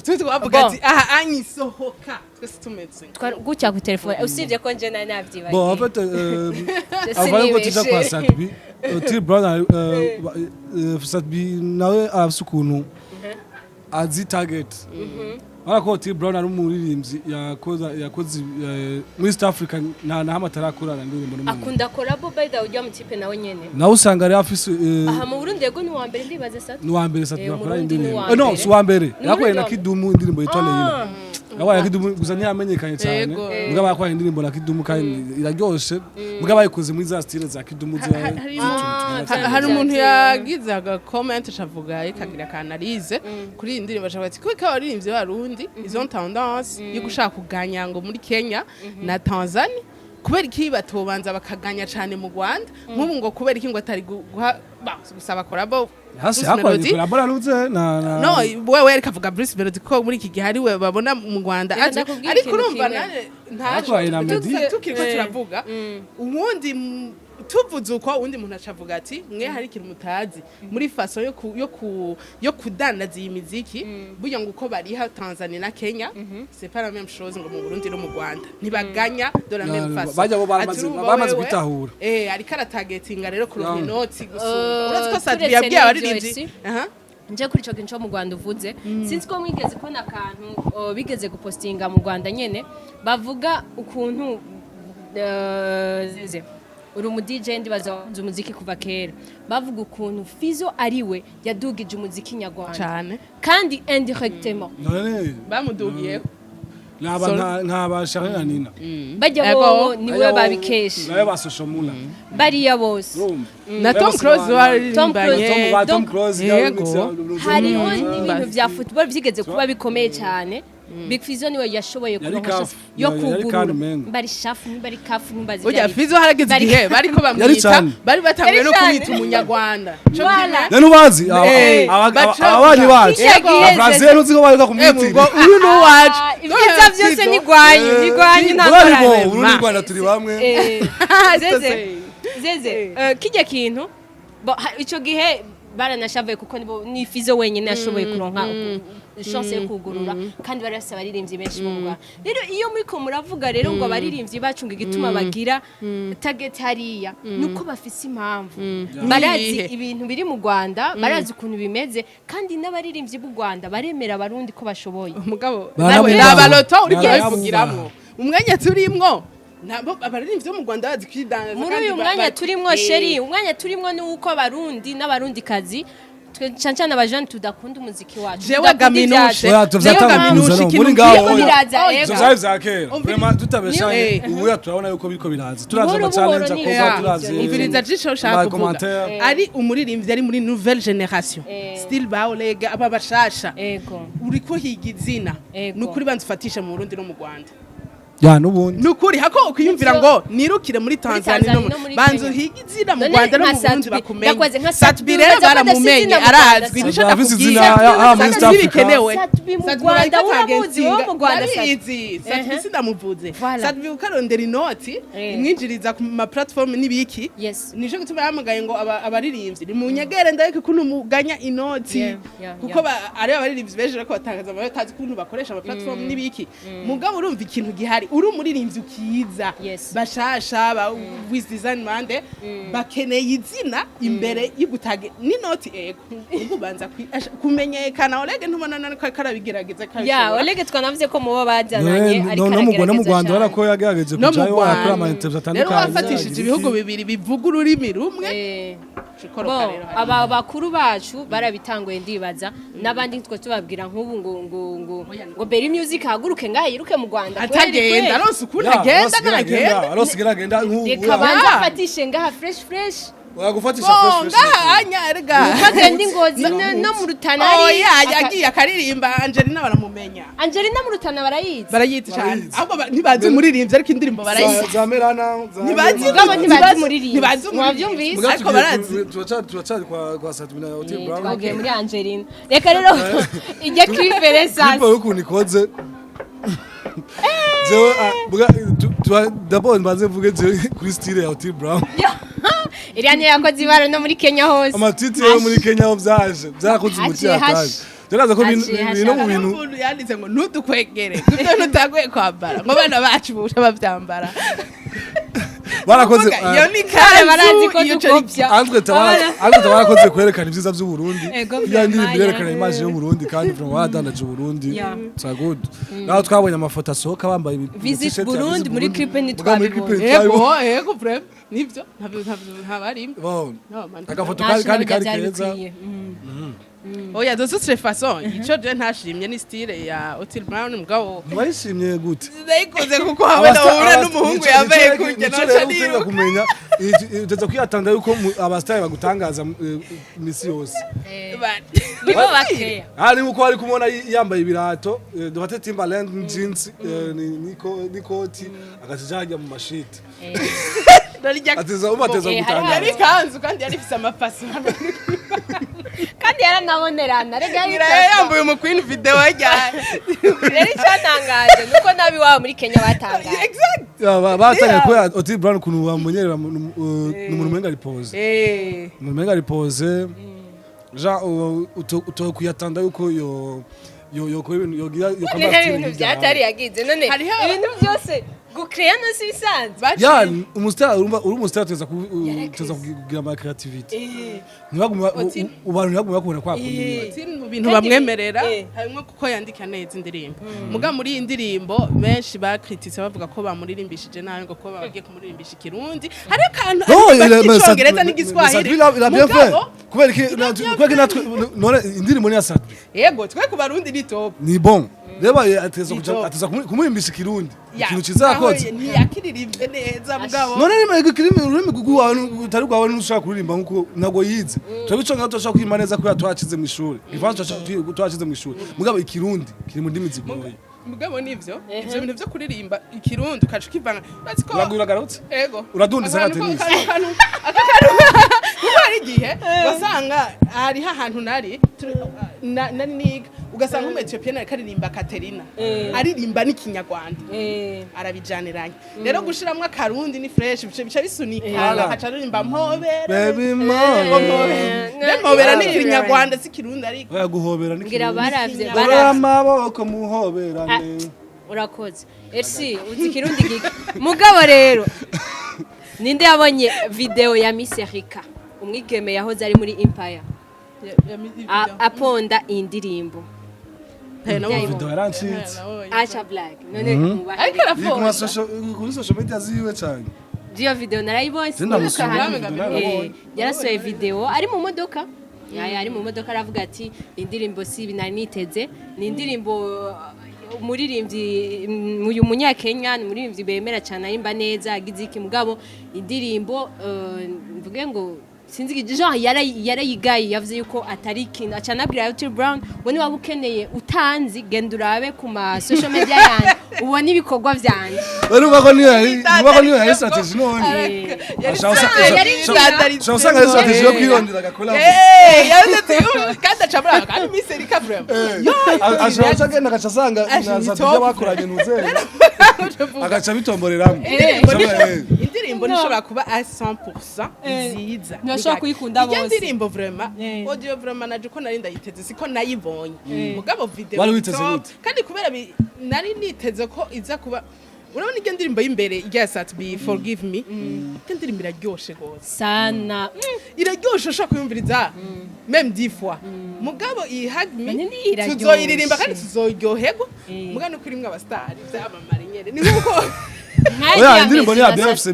twe twavuga Bon. ati aha anyisohoka twese tumeze Gutya ku telefone, usibye ko nje nari navyibagiye. Bon, en fait, Je avant yuko tuja kwa sinibeshe. Sat-B, Otile Brown, Sat-B nawe arafise ukuntu azi target. Urabona ko Otile Brown ari umuririmbyi yakoze muri East Africa, nta na hamwe atarakorana indirimbo n'umuntu. Akunda collabo by the way, ujya mu type nawe nyene. Nawe usanga ari afise Aha mu Burundi yego ni uwa mbere ndibaza Sat. Ni uwa mbere Sat-B Eh, akora Umurundi ni indirimbo. uwa No, mbere. si uwa mbere. Ni Yakoreye na Umurundi wa Kidumu indirimbo yitwa Leila. Yabaye Kidumu gusa ntiyamenyekanye cyane. Yego. Mugabo yakoranye indirimbo na Kidumu kandi iraryoshe. Mugabo bayikoze muri za style za Kidumu Hari umuntu yagize aga comment acavuga ikagira ka analyse kuri iyi ndirimbo, acavuga ati kuko abaririmbyi b'Abarundi izo tendance yo gushaka kuganya ngo muri Kenya na Tanzania, kubera iki batobanza bakaganya cyane mu Rwanda nk'ubu, ngo kubera iki ngo atari guha gusaba collabo Hasi Bruce hakoranye Melody. collabo na na No, wewe ariko avuga Bruce Melody ko muri iki gihe ari we babona mu Rwanda. Reka ndakubwira Ariko ikintu urumva kimwe. nane ntaco Yakoranye na Meddy. Tukiriko turavuga uwundi tuvuze uko uwundi muntu acavuga ati mwe hari ikintu mutazi muri façon yo kudandaza iyi miziki, burya ngo uko bariha Tanzania na Kenya c'est pas la même chose ngo mu Burundi no mu Rwanda ntibaganya de la même façon. Bajya bo Ati urumva bamaze wewe, kwitahura. Ariko aratagetinga rero kuronka inoti gusumba. Uretse ko Sat-B Turetse yabwiye n'ivyo abaririmbyi esi. Aha. Nje kuri ico kintu co mu Rwanda uvuze, sinzi ko mwigeze kubona akantu bigeze gupostinga mu Rwanda nyene, bavuga ukuntu Zeze uri umu DJ, ndibaza wakunze umuziki kuva kera, bavuga ukuntu Fizo ariwe yadugije umuziki nyarwanda Cane. kandi indirectement. None Bamudugiyeho. naba Sorry. nkaba Charly na Nina. Bajya Ego. bobo niwe babikesha. Nawe ba Social Mula. Bariya bose. Urumva? Na Tom Close waririmbanye. Tom ba Tom Donc, Close. Yego. Hariho n'ibintu vya football vyigeze kuba bikomeye cyane, Big Fizzo niwe yashoboye Yari kuronka CAF. chance yo Yari CAN kugurura umengo. bari shafu nimba ari kafu nimba Burya Fizzo harageze igihe bariko Yari bamwita cane. bari batanguye Yari no cane. kumwita umunyarwanda. Co Voilà. None ubazi ababanyi bacu Yego. Abrazil uzi ko bariko kimwe, kumwitira. ngo uyu ni uwacu. Ibyiza byose ni gwanyu, ni gwanyu, nta Bari bo ngorane. Urundi Rwanda turi bamwe. Zeze Zeze, kijya kintu ico gihe baranashavuye kuko nibo ni Fizzo wenyine yashoboye kuronka chance yo kugurura, kandi bari bafise abaririmbyi benshi bo mu Rwanda. Rero iyo muriko muravuga rero ngo abaririmbyi bacu ngo igituma bagira target hariya nuko bafise impamvu, barazi Niyihe? ibintu biri mu Rwanda, barazi ukuntu bimeze, kandi n'abaririmbyi b'u Rwanda baremera Abarundi ko bashoboye. Umugabo Barabubaha. Nabaloto uri Barabubaha. kubivugiramwo umwanya turimwo, nabo abaririmbyi bo mu Rwanda bazi kwidandaza Muri kandi uyu mwanya turimwo, chéri, umwanya turimwo ni uko Abarundi n'Abarundikazi Twe cyane cyane abajene tudakunda umuziki wacu, Jewe tudakunda Gaminushe. ibyacu. Oya, tuvyatanga Niyo kuza Gaminushe no ikintu muri ngaho, ngiye oya. Biraza, Oya. ego. Ivyo vyari vya kera. Vraiment tutabeshanye, Eh. ubu ya turabona yuko biriko biraza, turavye Buhoro ama challenge buhoro ni akorwa, ivyo. turavye Umviriza jisho ushaka ama kuvuga. commentaire. Ari umuririmbyi ari muri nouvelle génération, still ba Oleg, aba bashasha, Ego. uriko higa izina, Ego. nukuri banza ufatishe mu Burundi no mu Rwanda. Ya, nubundi. Nukuri hako ukwiyumvira ngo nirukire muri Tanzania Tanzania no no muri banza Kenya. uhige izina mu None Rwanda no nka mu Burundi Sat-B, bakumenye. ndakwaze nka Sat-B Sat-B, rero uraza ko adafise baramumenye, izina mu Rwanda, arazwi, nico Sat-B afise ndakubwiye. izina, ya, muri East Sat-B Africa. bikenewe. Sat-B mu Sat-B Rwanda, barayita uramuzi wowe mu Rwanda, Sat-B? Ndabizi, Sat-B Ehe. sindamuvuze. Voilà. Sat-B ukarondera inoti imwinjiriza ku ma platform n'ibiki. Yes. Nico gituma yahamagaye ngo abaririmbyi nimunyegere ndabeke ukuntu muganya inoti, kuko ari abaririmbyi benshi bariko batangaza amabaye batazi ukuntu bakoresha ama platform n'ibiki. Mugabo urumva ikintu gihari, uri umuririmbyi ukiza, bashasha ba Wiz Design mande bakeneye izina imbere y'ugutage n'inoti. Ego, ubwo ubanza kumenyekana. Oleg ntubona none ko ariko arabigerageza, Ya, akabishobora. Oleg twanavuze ko mubo bazananye No, ariko no mu Rwanda, no mu aragerageza Rwanda cyane. urabona ko yagerageje No mu kujayo, arakora ama Rwanda interview rero atandukanye. wafatishije ibihugu bibiri bivuga ururimi rumwe, Bo, ukoroka rero hariya. aba bakuru bacu barabitanguye, ndibaza n'abandi twe tubabwira nk'ubu ngo Berry Music haguruke ngaha yiruke mu Rwanda kweri, Atagenda kweri. aronse ukuntu agenda, ntagenda. Arose agenda. Reka banze afatishe ngaha fresh fresh. Gufatisha fresh fresh. Ngaha anya erega. Agenda ingozi no mu Rutana hari Oya, yagiye akaririmba Angelina baramumenya. Angelina mu Rutana barayizi. Barayizi cyane. Barayizi. Ahubwo ntibazi umuririmbyi, ariko indirimbo barayizi. Za Merana za Ntibazi. Mugabo ntibazi umuririmbyi. Ntibazi umuririmbyi. Mwavyumvise? Mugabo Ariko tugiye barazi. Turacari kwa Sat-B na Otile Brown. Twagiye muri Angelina, reka rero ijya clip sasa. Clip y'ukuntu ikoze, jewe d'abord mbanze mvuge jewe kuri style ya Otile Brown. Iriya niyo yakoze ibara no muri Kenya hose. Amatiti yo muri Kenya aho vyaje vyarakoze umuti Haciye yataje. Jeraza ko Haciye bino mu Hariho bintu umuntu yanditse ngo ntudukwegere kubyo ntutagoye kwambara, ngo abana bacu buca bavyambara. Barakoze. Kuvuga, iyo ni Kare barazi kanzu ko iyo dukopya. Entre barakoze kwerekana ibyiza by'u Burundi. Ego, Iyo ndirimbo vraiment, irerekana yeah. image y'u Burundi, kandi vraiment baradandaje u Burundi. Yeah. It's good. Naho twabonye amafoto asohoka bambaye Visit t-shirt ya Burundi, Visit muri Burundi. clip Mugabo muri clip ntitwabibonye. ntitwabibonye. Ego, ego, vraiment nivyo, ntabyo ntabarimo. Bon. No, man. Agafoto Nta kari kandi shima kari byari keza. bikwiye. Oya, de toute façon ico je ntashimye ni style ya Otile Brown, mugabo Ntiwayishimye gute? ndayikoze kuko hamwe nahura n'umuhungu yambaye kurya Nico noca rero uteza niruka. kumenya, uteza kwiyatanda yuko abasitari bagutangaza misi yose. Nibo bakeya. Hari nkuko wari kumubona yambaye ibirato, dufate Timberland jeans, n'ikoti, agaca hajya mu mashiti. Ateza ubateza Hariho gutangaza. Yari kanzu kandi yari ifise amafaso. Kandi yaranabonerana rega yari Ngira yambaye umu queen video ryari. Rero icyatangaje nuko nabi wabo muri Kenya batangaje. Exact. Ya, batangiye kubera Otile Brown ukuntu bamumenyerera, ni umuntu umenga ari pose. Umuntu umenga ari pose. Jean utokuyatanda yuko yo yo yo ibintu yogira yo None ibintu byatari yagize none ibintu byose gucreya no si bisanzwe. Ya, umustar, urumva uri umustar, tuza tuza kugira ama creativity. Ntibagume abantu ntibaguma bakubona kwa kundi. Otile mu bintu bamwemerera harimo kuko yandika neza indirimbo. Muga muri iyi ndirimbo benshi bakritise bavuga ko bamuririmbishije nabi, ngo ko bagiye kumuririmbisha ikirundi, hariho akantu Non, aririmba mais k'icongereza mais n'igiswahili. Sat-B, il a bien fait. Mugabo, Kubera kubera ki natwe none indirimbo ni ya Sat-B. Yego, twe ku Barundi ni top. Ni bon. Reba ateza Ni kuja top. ateza kumurimbisha ikirundi. Ya, Ikintu ciza aho yakoze. ntiyakiririmbye neza mugabo. None rima kirimi ururimi rwawe utari rwawe ntushobora kuririmba nkuko ntabwo yize. Turabico nka turashobora kuririmba neza kubera twacize mu ishuri. Ivanze twacize mu ishuri. Mugabo ikirundi kiri mu ndimi zigoye. Mugabo nivyo, ivyo bintu vyo kuririmba ikirundi ukaca ukivanga, urazi ko Uragura uragarutse? Ego. Uradundiza nka Akantu tennis. aka kantu, kuko hari igihe wasanga hariho ahantu nari nari niga, ugasanga umu Ethiopian ariko aririmba Katerina, aririmba n'ikinyarwanda, arabijaniranye. Rero gushiramwo akarundi ni fresh, bica bisunika. Voilà. Akaca aririmba mpobera. Baby mama. Mpobera ni ikinyarwanda, si ikirundi ariko. Oya, guhobera ni Ngira kirundi. baravye Dore baravye. amaboko muhoberane. Urakoze Elsi, uzi ikirundi gike. Mugabo rero ninde yabonye video ya Miss Erika, umwigeme yahoze ari muri Empire, aponda indirimbo? Video yarancitse. Acha Black none mubahe. Ariko Iri ku arafonda. kuri social media ziwe cyane. Iyo video narayibonye. Sindamusura, sinibuka ahantu. video narayibonye. Yarasohoye video ari mu modoka. Yari mu modoka aravuga ati: "Indirimbo si ibi nari niteze." Ni indirimbo umuririmbyi, uyu munyakenya, ni umuririmbyi bemera cyane, arimba neza, agize iki, mugabo indirimbo, mvuge ngo sinzi, genre yarayigaye, yavuze yuko atari ikintu, aca anabwira Otile Brown ngo: "Niba ukeneye utanzi, genda urabe ku ma social media yanjye ubone ibikorwa vyanje." Urumva ko niyo yari, urumva ko niyo yari strategy none. Yari Yari Ashobora usanga ari strategy yo kwirondera agakora. Yavuze ati: kandi aca muri kandi Miss Erika vraiment." Ashobora guca agenda agaca asanga Aje na ni Sat-B top. bakoranye ntuzeye, agaca bitomboreramo. Indirimbo ntishobora kuba à 100% nziza. Ntibashobora kuyikunda Irya bose. ndirimbo vraiment, audio vraiment, naje ko nari ndayiteze siko nayibonye, mugabo video Wari witeze top. gute? Kandi kubera nari niteze ko iza kuba, urabona irya ndirimbo y'imbere, irya Sat-B, "Forgive Me", irya ndirimbo iraryoshe gose. Sana. Iraryoshe, ushobora kuyumviriza même 10 fois. Mugabo iyi "Hug Me" None iraryoshe. tuzoyiririmba kandi tuzoryoherwa, mugabo nuko irimwo abasitari vyamamare nyene, ni nkuko Oya, indirimbo ni ya BFC.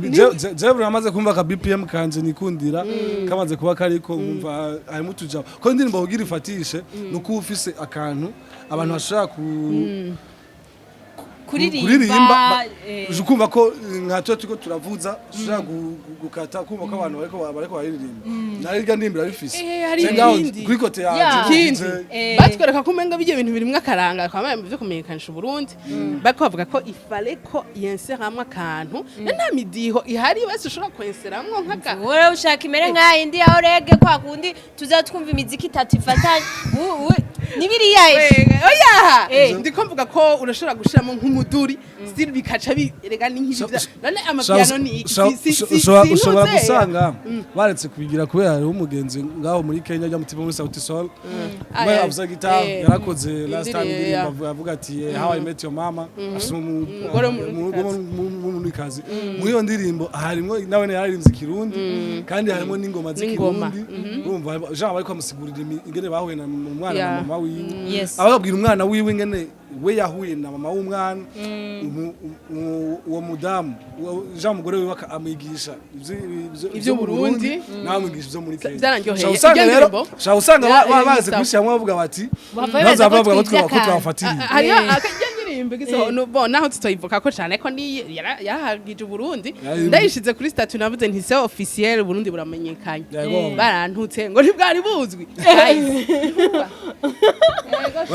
Jewe amaze kumva ka BPM kanje nikundira kamaze kuba kariko, nkumva harimo utujambo ko indirimbo kugira ifatishe nuko uba ufise akantu abantu bashobora ku kuririmba. Kuririmba, uje ukumva ko nka twe turiko turavuza ushobora gukata kumva ko abantu bariko bararirimba, nayo irya ndirimbo irabifise. Hari Je ngaho ibindi. kuri côté yanje Ikindi, batwereka ko umenga bijya bintu birimwo akaranga kwamaye mu byo kumenyekanisha Uburundi, bariko bavuga ko ifale ko yenseramwo akantu, nta midiho ihari basi ushobora kwenseramwo nk'aka. Wowe ushaka imere nk'aya indi yaho reggae, kwa kundi tuzatwumva imiziki itatu ifatanye. Nibiriya. Oya, ndiko mvuga ko urashobora gushiramo nk'umuduri still bikaca birega ni nk'ibyo none amapiano ni iki? Si Ushobora ntuzeya. gusanga baretse kubigira kubera hariho umugenzi ngaho muri Kenya ajya mutima muri Sauti Sol mwe avuza guitar, yarakoze last time Indirimbo, indirimbo avuga ati "How I Met Your Mama", afise Umugore w'umurundikazi. w'umurundikazi. Muri iyo ndirimbo harimwo nawe yararirimvye ikirundi kandi harimo n'ingoma N'ingoma. z'ikirundi. Urumva Jean bariko bamusigurira ingene bahuye na umwana na mama wiwe, ababwira umwana wiwe ingene we yahuye na mama w'umwana, uwo mudamu Jean mugore wiwe amwigisha Ivyo Burundi. nawe amwigisha ivyo muri Kenya. Byaranryoheye. Ushobora usanga Iyo rero ndirimbo ushobora usanga bazi sawa. kubishyiramo bavuga bati Bava bibaza ko bavuga ko twivye ko akantu. twabafatiriye. Hariho akajya ndirimbo giso bo naho tutoyivuka ko cyane ko ni yarahagije Uburundi. Ndayishize kuri statut, navuze nti c'est officiel, Uburundi buramenyekanye. Yego. Barantutse ngo ntibwari buzwi. Guys,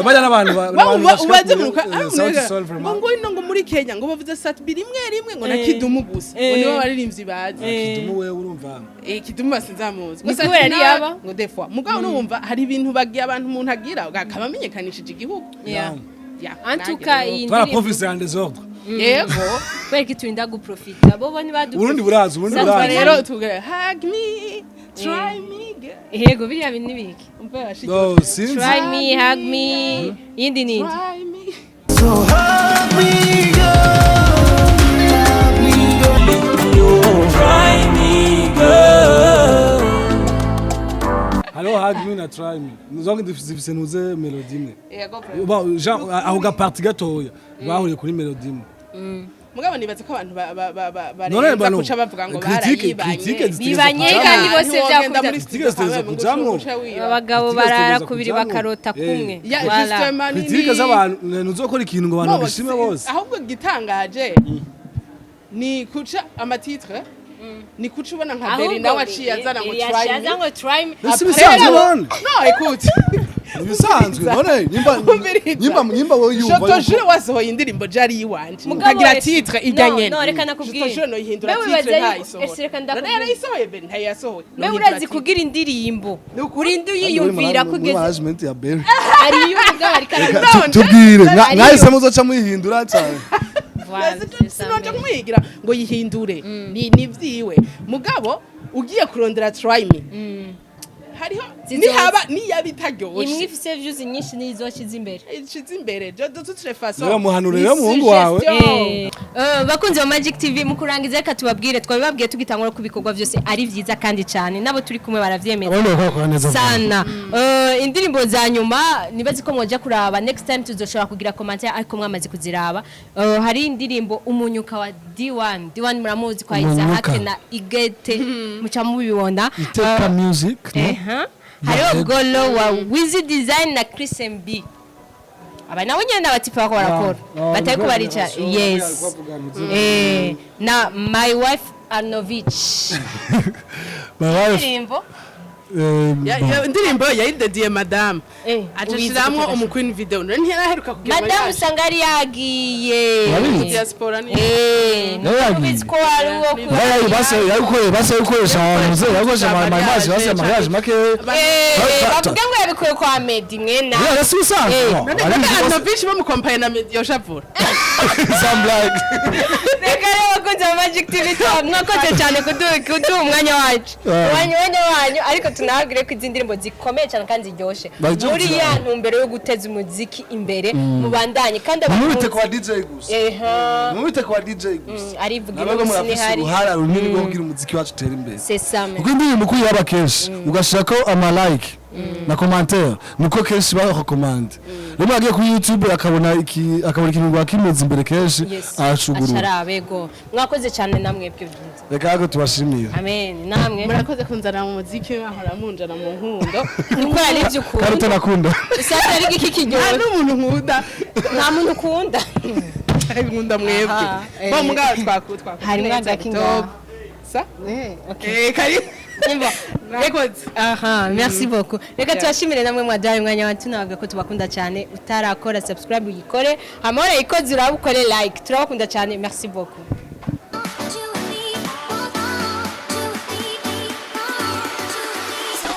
Bajya n'abantu n'abantu bashika ubaze kuri, mu Sauti Sol ngo vraiment. ngo ino ngo muri Kenya ngo bavuze Sat-B rimwe rimwe ngo na Kidumu gusa, ngo nibo baririmbyi bazi. Kidumu wewe urumva. Kidumu basinzamuzi. Ni kubera ari yaba? Ngo des fois mugabo urumva hari ibintu bagiye abantu umuntu agira akaba amenyekanishije igihugu. Ya, Antuka nanjye iyi Twara ndirimbo profise en désordre. Yego. Kubera ko iturinda guprofita bo ntibadu Uburundi burazi, Uburundi Sat-B burazi. Rero tugere "Hug Me, Try Me, girl." Yego, biriya bintu nibiki? Umva yashiki. No, sinzi. "Try Me", "Hug Me", yindi nindi. "Try Me". So hug me, girl. Hug me, girl. Try me, girl. Hariho "Hug Me" na "Try Me", donc zifise nuze melody imwe. Yego. Bon, Jean aho gaparti gatoya bahuriye kuri melody imwe. Mugabo nibaza ko abantu None barenza bano kuca bavuga ngo critique barayibanye. Critique zitegerezwa Bibanye kujamwo. kandi bose Ntiwogenda byakunda. muri Critique zitegerezwa ngo kujamwo. uce wiba. Abagabo Critique barara zitegerezwa kubiri kujamwo. bakarota kumwe. Ya, Voilà. justement, Critique z'abantu, ntuzokora ikintu ngo abantu Bo, bagishime bose. Ahubwo gitangaje ni kuca amatitre, ni kuca ubona nka Ahubwo Beri nawe aciye azana ngo Beri "Try yaciye Me". aza ngo "Try Me". Ese ibisanzwe none? No, écoute. Ibisanzwe none nimba Umviriza. nimba wowe yumva Je te jure, wasohoye indirimbo jari iwanje Mugabo ukagira titre ijya no, nyene. no, reka nakubwire. Je te jure, noyihindura Mbe titre wibaza yuko- ntayisohora. ese reka None ndakubwire. yarayisohoye, Beri ntayisohoye. Mbe urazi kugira indirimbo urinde uyiyumvira muri kugeza management ya Berry? Ariyo, mugabo ariko aravuga. Tubwire, mwahise muzoca muyihindura cyane. Voilà, c'est ça, Sinonje mais- kumwigira ngo yihindure, ni vyiwe. Mugabo ugiye kurondera "Try Me", hariho nihaba niyaba itaryoshe. Imwe ifise views nyinshi nizo imbere. Ishize imbere je de toute façon. Rero muhanure Ni rero muhungu wawe. suggestion. Bakunzi ba Magic TV, mu kurangiza reka tubabwire, twabibabwiye tugitangura ko ibikorwa byose ari vyiza kandi cyane, nabo turi kumwe baravyemeza. Abandi bakora neza. Sana. Indirimbo za nyuma nibazi ko mwoja kuraba, next time tuzoshobora kugira commentaire ariko mwamaze kuziraba. Hari indirimbo "Umunyuka" wa D1. D1 muramuzi kwa Umunyuka. Isaac na Igete, muca mubibona. Iteka Music, no? Eha. Hariho Golo wa Wizzy Design na Chris MB. Aba nabo nyene n'abatipe bako barakora batari kubarica, yes, na My Wife Arnovich. My wife. Indirimbo. Indirimbo yayidediye madame, ubizi acashiramwo gute? Umu queen video none ntiyaraheruka kugira Madame mariage. usanga yari yagiye. Urabizi? Diaspora ni Yari yagiye. Ubizi ko wari uwo Yari yabikoresha ahantu yakoresha mariage, basi mariage make. Bavuga ngo yabikuye kwa Meddy mwena. Yeah, that's usanzwe. None none Arnovich bamukompaye na Meddy yoshavura? Some like Reka rero, bakunze ba Magic TV Top, mwakoze cyane kuduha umwanya wacu, umwanya wanyu, ariko tunababwire ko izi ndirimbo zikomeye cyane kandi ziryoshe Baje muri kuziraba. ya ntumbero yo guteza umuziki imbere, mubandanye kandi Ntimubite abakunzi kwa DJ gusa. Ntimubite kwa DJ gusa. Arivuga Nabwo ino murafise sinihari. uruhara runini rwo kugira umuziki wacu utere imbere. C'est ça même. Kuko indirimbo uko uyiraba kenshi, ugashirako ama like na commentaire, niko kenshi barecommande. Rero agiye kuri YouTube akabona iki, akabona ikintu ngo kimeze imbere kenshi, aracugurura. Acarabego. Mwakoze cyane namwebwe byiza. Reka ahubwo tubashimire. Amen, namwe. Murakoze kunzana mu muziki, nkahora munjana mu nkundo. Nuko ari ibyo Kandi ukunda. utanakunda. Usanga ari iki Nta kiryoshye. n'umuntu nkunda. Nta muntu ukunda. Nkunda mwebwe. Aha, eh. Bo mugabo twaku twaku Harimwo agaki ngaha. Sa Okay. kari. Nimba. Murakoze. Aha, merci beaucoup. Reka tubashimire namwe mwaduhaye umwanya wacu, nababwira ko tubakunda cyane. Utarakora subscribe uyikore, amahoro ikoze uraba ukore like. Turabakunda cyane, merci beaucoup.